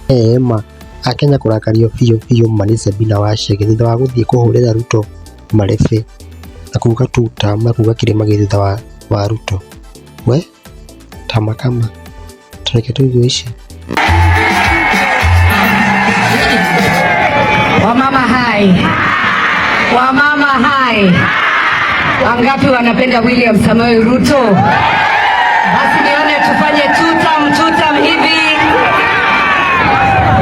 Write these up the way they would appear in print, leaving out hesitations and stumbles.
Ĩĩ ma, akenya kũrakario biũ biũ ma nĩ Sabina Wachege thutha wa gũthiĩ kũhũrĩra Ruto marebe na kuga tutam na kuga kĩrĩma gĩ thutha wa Ruto. We tama kama ta reke tũigue ici. Wamama hai, wamama hai, wangapi wanapenda William Samoei Ruto? Basi nione tufanye tutam tutam hivi.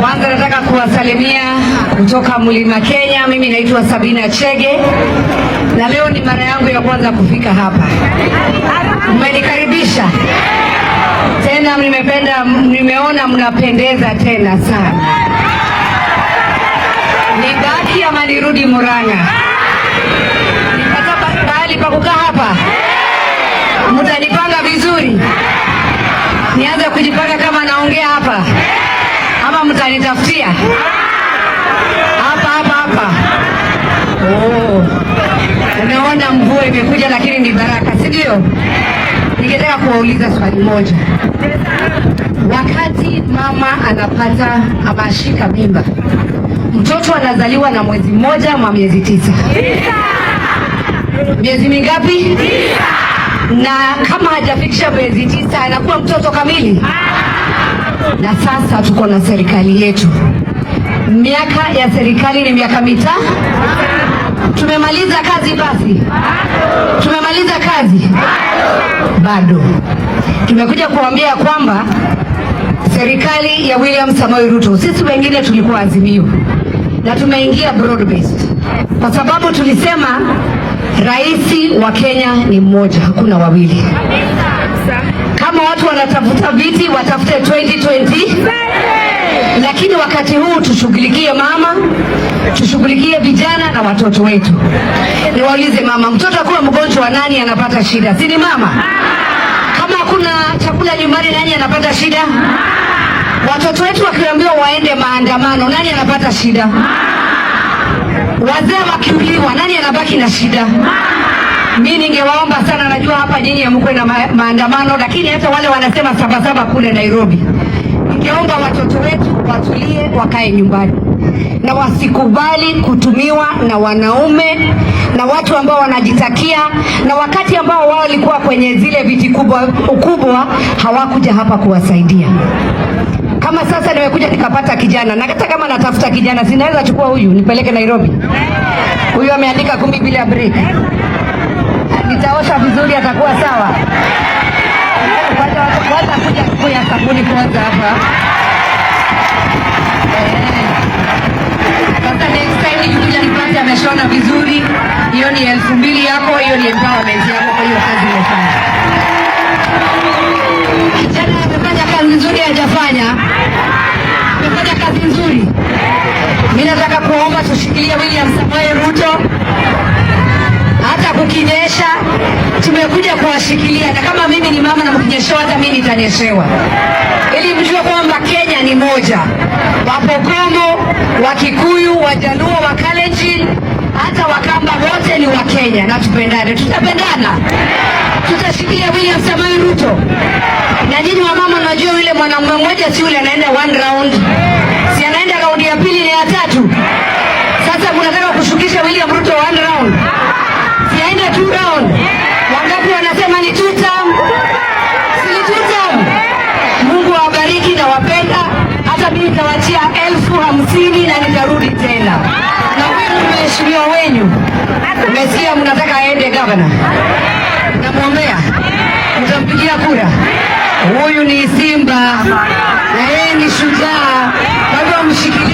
Kwanza nataka kuwasalimia kutoka Mlima Kenya. Mimi naitwa Sabina Chege na leo ni mara yangu ya kwanza kufika hapa. Mmenikaribisha tena, nimependa, nimeona mnapendeza tena sana. Nibaki ama nirudi Murang'a? Nipata pahali pa kukaa hapa? Mtanipanga vizuri? Nianze kujipanga kama naongea hapa ama mtanitafutia hapa hapa hapa? Oh, umeona mvua imekuja, lakini ni baraka, si ndio? Ningetaka kuwauliza swali moja. Wakati mama anapata ama ashika mimba, mtoto anazaliwa na mwezi mmoja ama miezi 9? Miezi mingapi? Na kama hajafikisha miezi 9 anakuwa mtoto kamili? Na sasa tuko na serikali yetu. Miaka ya serikali ni miaka 5. Tumemaliza kazi basi? Tumemaliza kazi? Bado. Tumekuja kuambia kwamba serikali ya William Samoei Ruto, sisi wengine tulikuwa Azimio na tumeingia broad based kwa sababu tulisema rais wa Kenya ni mmoja, hakuna wawili. Kama watu wanatafuta viti watafute 2020, lakini wakati huu tushughulikie mama, tushughulikie vijana na watoto wetu. Niwaulize mama, mtoto akiwa mgonjwa nani anapata shida? Si ni mama? Kama hakuna chakula nyumbani nani anapata shida? Watoto wetu wakiambiwa waende maandamano nani anapata shida? Wazee wakiuliwa nani anabaki na shida? Mi ningewaomba sana, najua hapa nyinyi hamko na maandamano, lakini hata wale wanasema sabasaba kule Nairobi, ningeomba watoto wetu watulie, wakae nyumbani na wasikubali kutumiwa na wanaume na watu ambao wanajitakia, na wakati ambao wao walikuwa kwenye zile viti kubwa ukubwa hawakuja hapa kuwasaidia. Kama sasa nimekuja nikapata kijana, na hata kama natafuta kijana, sinaweza chukua huyu nipeleke Nairobi. Huyu ameandika 10 bila break, nitaosha vizuri, atakuwa sawa. Kwanza kuja kuya sabuni kwanza hapa. Sasa next time nikikuja nipate ameshona vizuri, hiyo ni 2000 yako, hiyo ni empowerment yako kwa hiyo kazi umefanya. Kijana amefanya kazi nzuri, hajafanya? Amefanya kazi nzuri. Mimi nataka kuomba tushikilie William Samoei Ruto. Hata kukinyesha tumekuja kuwashikilia, na kama mimi ni mama na mkinyeshewa, hata mimi nitanyeshewa, ili mjue kwamba Kenya ni moja. Wapokomo, Wakikuyu, Wajaluo, Wakalenjin, hata Wakamba wote ni wa Kenya na tupendane. Tutapendana, tutashikilia William Samoei Ruto. Na nyinyi wamama, najua yule mwanamume mmoja si yule anaenda one round, si anaenda raundi ya pili na ya tatu. Sasa mnataka kushukisha William Ruto one round, si aende two round? Wangapi wanasema ni two term? Si ni two term? Mungu awabariki na wapenda. Hata mimi nitawachia 50,000 na nitarudi tena. Na huyu mheshimiwa wenyu, umesikia mnataka aende gavana, namwombea, mtampigia kura. Huyu ni simba na yeye ni shujaa, kwa hivyo mshikilie.